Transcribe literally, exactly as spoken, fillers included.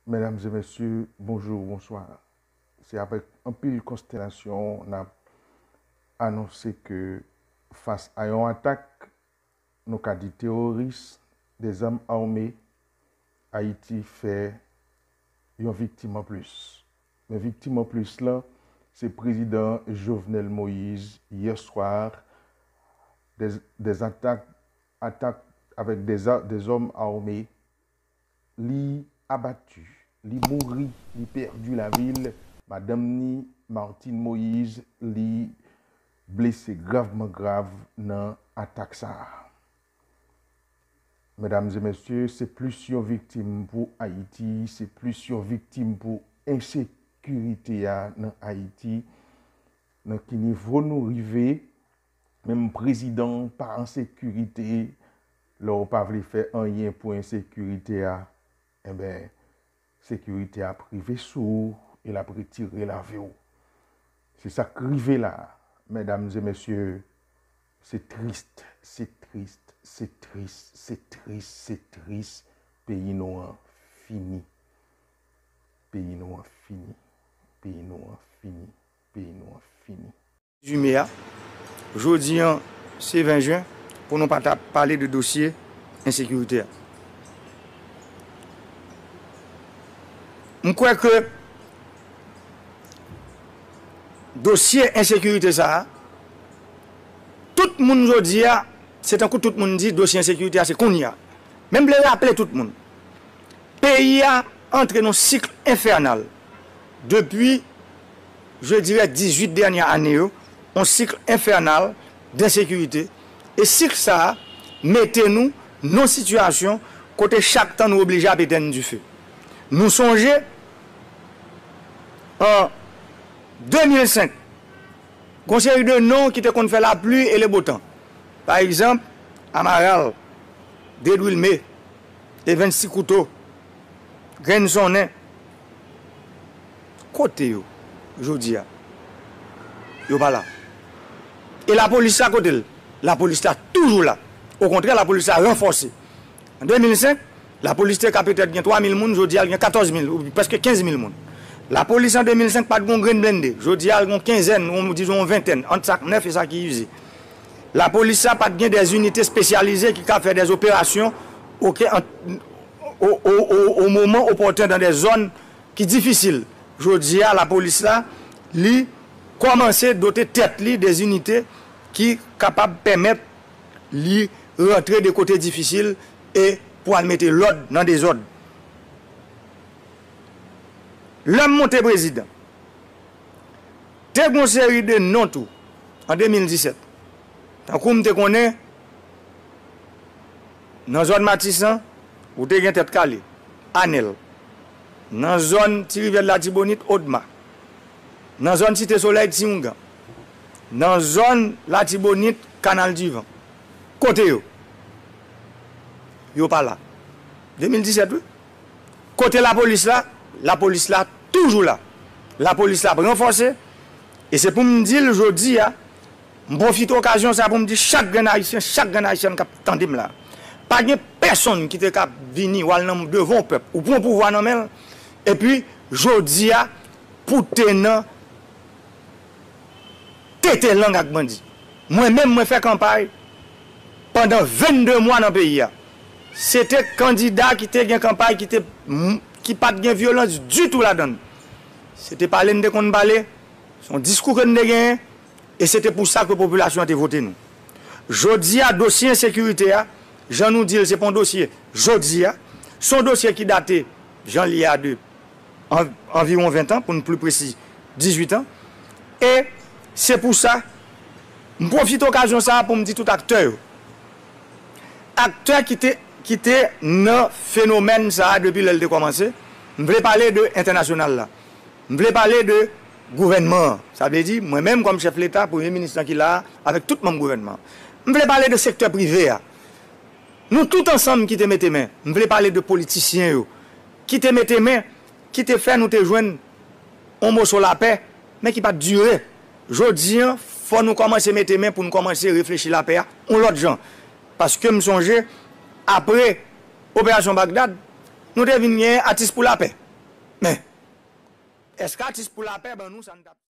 Medam e mesye, bonjou, bonswa. Se avèk anpil konstènasyon n ap anonse ke fas a yon atak nou ka di teworis de zam ame, Ayiti fè yon viktim anplis. Men viktim anplis lan, se prezidan Jovenel Moïse, yè swa, de, de atak, atak avèk de, de zòm ame, li abati, li mouri, li pèdi lavi l, madanm ni, Martine Moïse, li blese gravman grav nan atak sa a. Medam e mesye, se plis yon viktim pou Ayiti, se plis yon viktim pou ensekirite a nan Ayiti. Nan ki nivo nou rive, menm prezidan w pa an sekirite, lè w pa vle fè anyen pou ensekirite a, enben, sekirite a ap rive sou ou e l ap retire lavi w. Se sa k rive la, medam e mesye, se tris, se tris, se tris, se tris, se tris. Peyi nou an fini. Peyi nou an fini. Peyi nou an fini. Peyi nou an fini. Dizuit me a, jodi an, se ven jen, pou nou pa ta pale de dosye ensekirite a. M kwè ke dosye ensekirite sa a, tout moun jodi a, se tankou tout moun di dosye ensekirite a se kounye a. Men m vle raple tout moun, peyi a antre nan sik enfènal depi, je dirais, dizuit dènye ane yo, yon sik enfènal d ensekirite. E sik sa a mete nou nan sitiyasyon kote chak tan nou oblije ap etèn dife. Nou sonje, an de mil senk, gon seri de non ki te konn fè lapli e le bo tan. Pa egzanp, Amaral, Dedwilme, Evens Ti Kouto, Grenn Sonnen. Kote yo jodi a? Yo pa la. E lapolis la, kote l? Lapolis la toujou la. Okontrè, lapolis la ranfòse. An de mil senk, lapolis te ka petèt gen twa mil moun, jodi a l gen katòz mil, ou prèske kenz mil moun. Lapolis an de mil senk pa t gen yon grenn blende. Jodi a l gen yon kenzèn, ou dizon yon ventèn, ant sa k nèf e sa ki ize. Lapolis la pa t gen de zinite espesyalize ki ka fè de operasyon, oke, an, o, o, o, o moman opòten dan de zòn ki difisil. Jodi a, lapolis la, li kòmanse dote tèt li de zinite ki kapab pèmèt li rantre de kote difisil e pou al mete lòd nan dezòd. Lè m monte prezidan, te gon seri de non tou an de mil disèt. Tankou m te konnen, nan zòn Matisan, ou te gen Tèt Kale, Anèl. Nan zòn Ti Rivyè Latibonit, Odma. Nan zòn Site Solèy, Ti Oungan. Nan zòn Latibonit, Kanal Divan. Kote yo? Yo pa la. De mil disèt, wi. Kote lapolis la? Lapolis la toujou la. Lapolis la ap ranfòse. E se pou m di l jodi a, m pwofite okazyon sa pou m di chak grenn Ayisyen, chak grenn Ayisyèn k ap tande m la, pa gen pèsonn ki te ka vini w al nan devan yon pèp, ou pran pouvwa nan men l, epi jodi a, pou te nan tete lang ak bandi. Mwen menm, mwen fè kanpay pandan vennde mwa nan peyi a. Se te kandida ki te gen kanpay ki te, ki pa t gen vyolans ditou ladan l. Se te pale n te konn pale, se yon diskou ke n te genyen, e se te pou sa ke popilasyon an te vote nou. Jodi a, dosye ensekirite a, jan nou di l, se pa yon dosye jodi a, se yon dosye ki date, jan l ye a, de an-, anviwon ven tan, pou n pli presi, dizuit an. E se pou sa, m pwofite okazyon sa a pou m di tout aktè yo. Aktè ki te, ki te nan fenomèn sa a depi lè l te kòmanse, m vle pale de entènasyonal la. M vle pale de gouvènman an. Sa vle di, mwen menm kòm chèf Leta, premye minis lan ki la a, avèk tout manm gouvènman an. M vle pale de sektè prive a. Nou tout ansanm ki te mete men, m vle pale de politisyen yo, ki te mete men, ki te fè nou te jwenn yon moso lapè, men ki pa t dire. Jodi an, fò nou kòmanse mete men pou n kòmanse reflechi lapè a yon lòt jan. Paske m sonje, apre Operasyon Bagdad, nou te vin gen Atis pou Lapè. Men, èske Atis pou Lapè ban nou sa n t ap